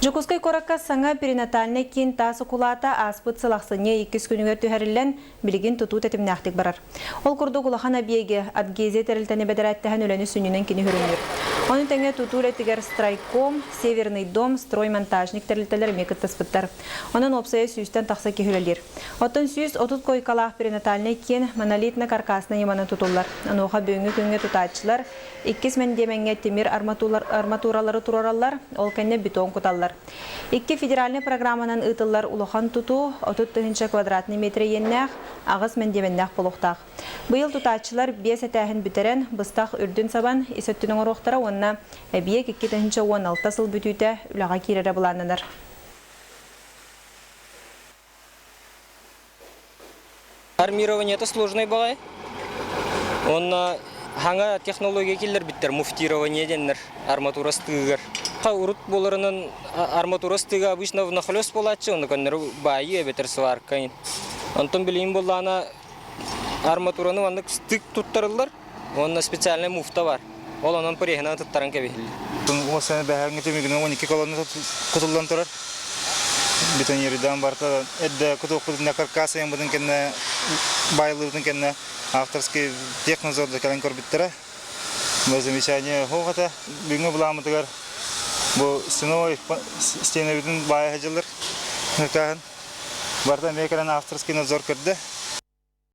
Дьокуускай куоракка саҥа перинатальнай киин таас укулаата ааспыт сыл ахсынньы иккис күнүгэр түһэриллэн, билигин тутуу тэтимнээхтик барар. Ол курдук улахан объеги Адгезия тэрилтэни бэдэрээттэһэн үлэни сүнньүнэн кини сүрүннүүр. Ону тэҥэ тутуу үлэтигэр Страйком, Северный дом, Строймонтажник тэрилтэлэр эмиэ кыттыспыттар. Онон уопсайа сүүстэн тахса киһи үлэлиир. Оттон 130 куойкалаах перинатальнай киин монолитно-каркасный ньыманан тутуллар. Онуоха бүгүҥҥү күҥҥэ тутааччылар иккис мэндиэмэҥҥэ тимир арматуралары туруораллар, ол кэннэ бетон куталлар. Икки федеральнай программанан ыытыллар улахан тутуу 30 тыһыынча квадратный метр иэннээх, аҕыс мэндиэмэннээх буолуохтаах. Быйыл тутааччылар биэс этээһин бүтэрэн, быстах үрдүн сабан, ис өттүн оҥоруохтара уонна эбийиэк 2016 сыл бүтүүтэ үлэҕэ киирэрэ былааннанар. Армированиета сложный баҕай. Уонна хаҥа технология киллэрбиттэр, муфтирование диэннэр арматура ыстыыгар. Урут буоларынан арматура ыстыыга обычно внахлёст буолааччы, онно көннөрү баайыы эбэтэр сварка. Онтон билигин буоллаҕына арматураны маннык стык туттарыллар уонна специальный муфта бар. Ол онон преһынан туттаран кэбиһиллэр. Уосаны бэһээҥҥи түмүгүнэн 12 колонна кутуллан турар. Бетонирдаан барыта эрдэ кутуохпутун каркас айаммытын кэннэ баайыллыбытын кэннэ авторский технадзорда кэлэн көрбүттэрэ. Бу замечание суох этэ. Бүгүҥҥү былааммытыгар бу стеновой стенабытын баайа сылдьаллар. Барыта эмиэ кэлэн авторский надзор көрдө.